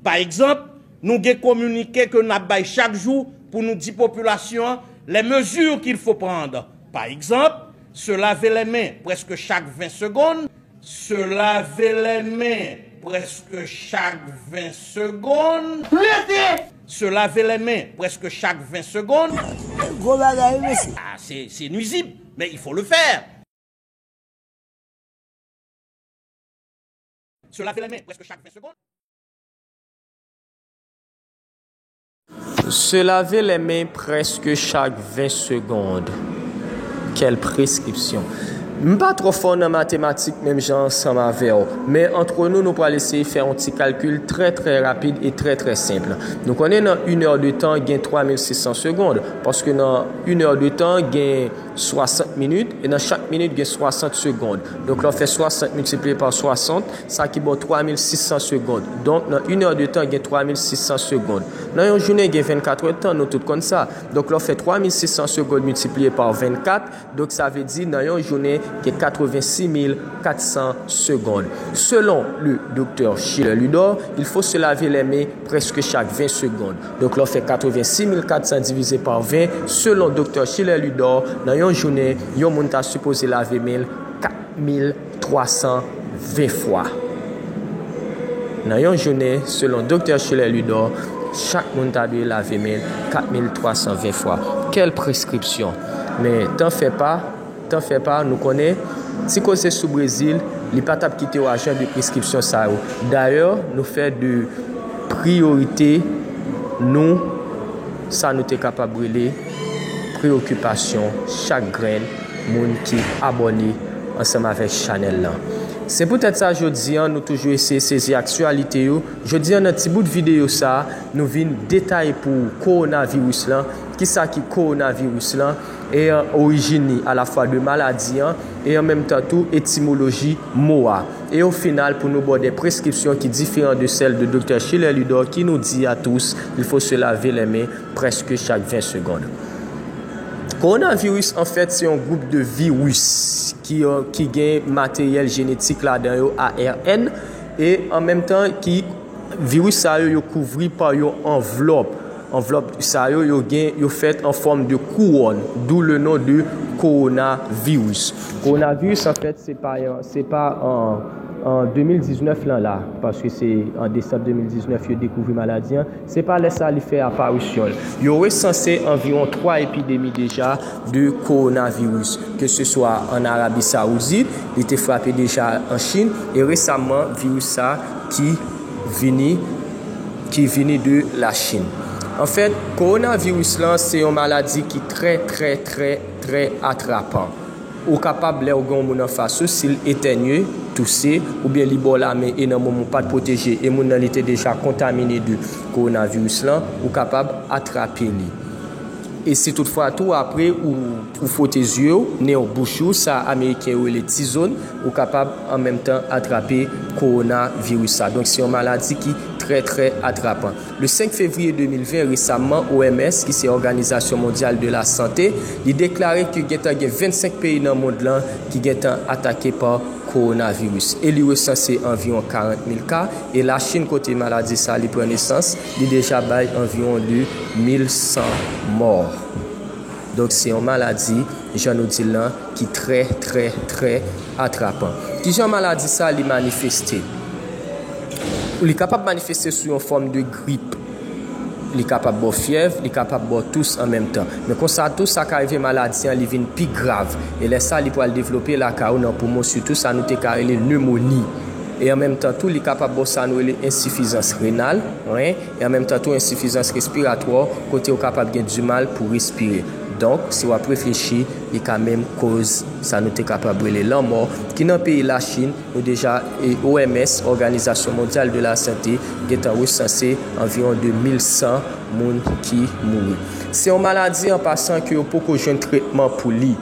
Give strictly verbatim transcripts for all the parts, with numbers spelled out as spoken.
Pa egzanp, nou gen kominike ke n ap bay chak jou pou nou di popilasyon an les mesures qu'il faut prendre. Pa egzanp, se lave les mains presque chaque vingt secondes. Se lave les mains presque chaque vingt secondes. Rete! Se laver les mains presque chaque vingt secondes. Gwo bagay, wi, mesye. Ah, c'est, c'est nuisible, mais il faut le faire. Se laver les mains presque chaque vingt secondes. Se laver les mains presque chaque vingt secondes. Quelle prescription? M pa twò fò nan matematik menm jan ansanm avè w, men antre nou, nou pral eseye fè yon ti kalkil trè, trè rapid e trè, trè senp. Nou konnen nan une heure de temps gen twa mil sis san segond, paske nan une heure de temps gen swasant minit, e nan chak minit gen swasant segond. Donk, lè w fè swasant miltipliye pa swasant, sa ki ba w twa mil sis san segond. Donk, nan une heure de temps gen twa mil sis san segond. Nan yon jounen gen vennkat èdtan, nou tout konn sa. Donk, lè w fè twa mil sis san segond miltipliye pa vennkat, donk, sa vle di nan yon jounen gen katrevensis mil kat san segond. Selon le doktè Schiller Ludor, il faut se laver les mains presque chaque vingt secondes. Donk, lè w fè katrevensis mil kat san divize pa ven, selon doktè Schiller Ludor, nan yon jounen, yon moun ta sipoze lave men l kat mil twa san ven fwa. Nan yon jounen, selon doktè Schiller Ludor, chak moun ta dwe lave men l kat mil twa san ven fwa. Quelle prescription! Men, tan fè pa, tan fè pa, nou konnen, ti koze sou Brezil, li pa t ap kite w a jan de preskripsyon sa yo. Dayè, nou fè de priyorite nou, sa nou te kapab rele preyokipasyon chak grenn moun ki abòne ansanm avèk chanèl lan. Se poutèt sa, jodi an, nou toujou eseye sezi aktyalite yo. Jodi an, nan ti bout videyo sa a, nou vin detaye pou ou kowonaviris lan, kisa ki kowonaviris lan, e an orijin li alafwa de maladi an, e an menm tan tou etimoloji mo a. E o final, pou nou ba w de preskripsyon ki diferan de sèl de doktè Schiller Ludor ki nou di à tous, il faut se laver les mains presque chaque vingt secondes. Kowonaviris, anfèt, se yon gwoup de viris ki, ki gen materyèl jenetik ladan yo, A R N, e an menm tan ki viris sa yo, yo kouvri pa yon anvlòp. Anvlòp sa yo, yo gen, yo fèt an fòm de kouwòn, d'où le nom de coronavirus. Kowonaviris, anfèt, se pa, se pa an, an de mil diznèf lan la, paske se an desanm de mil diznèf yo dekouvri maladi an, se pa lè sa li fè aparisyon l. Yo resanse anviwon twa epidemi deja de kowonaviris, ke se swa an Arabi Sawoudit, li te frape deja an Chin, e resaman, viris sa ki vini, ki vini de Lachin. Anfèt, kowonaviris lan se yon maladi ki trè, trè, trè, trè atrapan. Ou kapab, lè w gen yon moun anfas ou, si l etènye, touse, oubyen li ba w lamen e nan moman w pa t pwoteje e moun nan li te deja kontamine de kowonaviris lan, ou kapab atrape li. E si toutfwa tou, apre ou, ou fwote zye w, nen w, bouch ou, sa Ameriken yo rele T-zone, ou kapab an menm tan atrape kowonaviris sa. Donk, se yon maladi ki trè, trè atrapan. Le senk fevriye de mil ven, resaman, O M S, ki se Òganizasyon Mondyal de la Sante, li deklare ke gentan gen vennsenk peyi nan mond lan ki gentan atake pa kowonaviris. E li resanse anviwon karant mil ka, e Lachin, kote maladi sa li pran nesans, li deja bay anviwon de mil san mò. Donk, se yon maladi, jan nou di l lan, ki trè, trè, trè atrapan. Kijan maladi sa li manifeste? Li kapab manifeste sou yon fòm de grip. Li kapab ba w fyèv, li kapab ba w tous an menm tan. Men konsa tou, sa ka rive maladi an, li vin pi grav. E lè sa, li pral devlope lakay ou nan poumon, sitou sa nou te ka rele nemoni. E an menm tan tou, li kapab ba w sa nou rele ensifizans renal, ren, e an menm tan tou ensifizans respiratwa, kote ou kapab gen dimal pou respire. Donk, si w ap reflechi, li ka menm koz sa nou te kapab rele lanmò, ki nan peyi Lachin, nou deja, e O M S, Òganizasyon Mondyal de la Sante, gentan resanse anviwon de mil san moun ki mouri. Se yon maladi, an pasan, ke yo poko jwenn tretman pou li.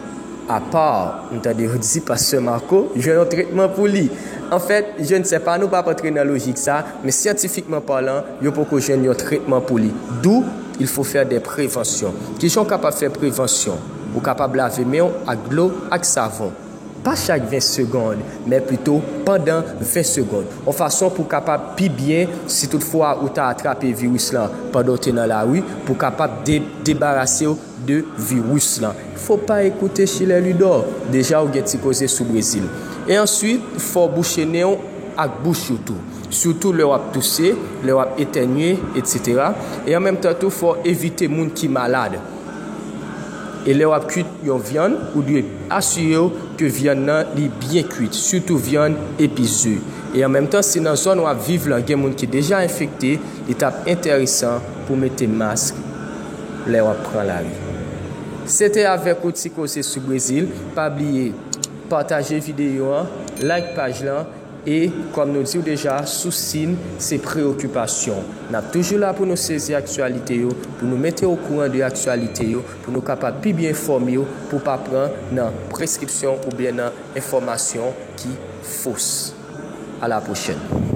Apa, m tande yo di pastè Marco jwenn yon tretman pou li. Anfèt, je ne sais pas, nou p ap antre nan lojik sa, men syantifikman palan, yo poko jwenn yon tretman pou li. D'où il faut faire des préventions. Kijan w kapab fè prevansyon? Ou kapab lave men w ak dlo, ak savon. pa chak ven segonn, men plito pandan ven segonn. Yon fason pou w kapab pi byen, si toutfwa ou ta atrape viris lan pandan w te nan lari, pou w kapab de, debarase w de viris lan. Fò pa ekoute Schiller Ludor. Deja, ou gen ti koze sou Brezil. E answit, fò w bouche nen w ak bouch ou tou. Sitou lè w ap touse, lè w ap etènye, etsetera. E an menm tan tou, fò w evite moun ki malad. E lè w ap kwit yon vyann, ou dwe asire w ke vyann nan li byen kwit, sitou vyann epi ze. E an menm tan, si nan zòn w ap viv lan gen moun ki deja enfekte, li t ap enteresan pou mete mask lè w ap pran lari. Se te avèk ou ti koze sou Brezil. Pa bliye pataje videyo an, like paj lan, e kòm nou di w deja, sousi n se preyokipasyon. N ap toujou la pou nou sezi aktyalite yo, pou nou mete w okouran de aktyalite yo, pou nou kapab pi byen enfòme w, pou w pa pran nan preskripsyon oubyen nan enfòmasyon ki fos. A la pwochèn.